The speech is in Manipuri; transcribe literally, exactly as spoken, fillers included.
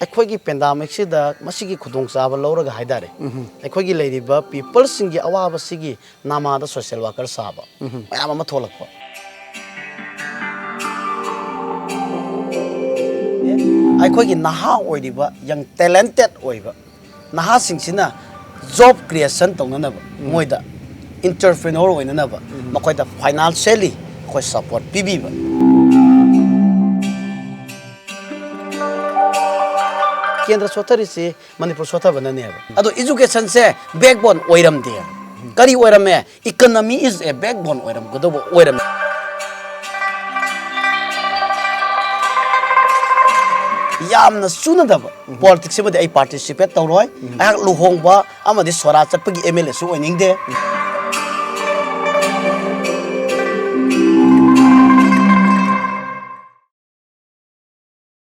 ꯑꯩꯈꯣꯏꯒꯤ ꯄꯦꯟꯗꯥꯃꯤꯛꯁꯤꯗ ꯃꯁꯤꯒꯤ ꯈꯨꯗꯣꯡꯆꯥꯕ ꯂꯧꯔꯒ ꯍꯥꯏꯇꯥꯔꯦ, ꯑꯩꯈꯣꯏꯒꯤ ꯂꯩꯔꯤꯕ ꯄꯤꯄꯜꯁꯤꯡꯒꯤ ꯑꯋꯥꯕꯁꯤꯒꯤ ꯅꯃꯥꯗ ꯁꯣꯁꯦꯜ ꯋꯥꯔꯀꯔ ꯁꯥꯕ ꯃꯌꯥꯝ ꯑꯃ ꯊꯣꯛꯂꯛꯄ꯫ ꯑꯩꯈꯣꯏꯒꯤ ꯅꯍꯥ ꯑꯣꯏꯔꯤꯕ, ꯌꯪ ꯇꯦꯂꯦꯟꯇꯦꯠ ꯑꯣꯏꯕ ꯅꯍꯥꯁꯤꯡꯁꯤꯅ ꯖꯣꯕ ꯀ꯭ꯔꯤꯌꯦꯁꯟ ꯇꯧꯅꯅꯕ, ꯃꯣꯏꯗ ꯏꯟꯇꯔꯄ꯭ꯔꯤꯅꯣꯔ ꯑꯣꯏꯅꯅꯕ, ꯃꯈꯣꯏꯗ ꯐꯥꯏꯅꯥꯟꯁꯤꯌꯦꯜꯂꯤ ꯑꯩꯈꯣꯏ ꯁꯄꯣꯔꯠ ꯄꯤꯕꯤꯕ꯫ ꯀꯦꯟꯗ꯭ꯔ ꯁꯣꯠꯊꯔꯤꯁꯤ ꯃꯅꯤꯄꯨꯔ ꯁꯣꯠꯊꯕꯅꯅꯦꯕ꯫ ꯑꯗꯣ ꯏꯖꯨꯀꯦꯁꯟꯁꯦ ꯕꯦꯛꯕꯣꯟ ꯑꯣꯏꯔꯝꯗꯦ꯫ ꯀꯔꯤ ꯑꯣꯏꯔꯝꯃꯦ? Economy is a backbone ꯑꯣꯏꯔꯝꯒꯗꯧꯕ ꯑꯣꯏꯔꯝꯃꯦ꯫ ꯌꯥꯝꯅ ꯆꯨꯅꯗꯕ ꯄꯣꯂꯤꯇꯤꯛꯁ ꯑꯃꯗꯤ ꯑꯩ ꯄꯥꯔꯇꯤꯁꯤꯄꯦꯠ ꯇꯧꯔꯣꯏ꯫ ꯑꯩꯍꯥꯛ ꯂꯨꯍꯣꯡꯕ ꯑꯃꯗꯤ ꯁꯣꯔꯥ ꯆꯠꯄꯒꯤ ꯑꯦꯝ ꯑꯦꯜ ꯑꯦꯁꯨ ꯑꯣꯏꯅꯤꯡꯗꯦ꯫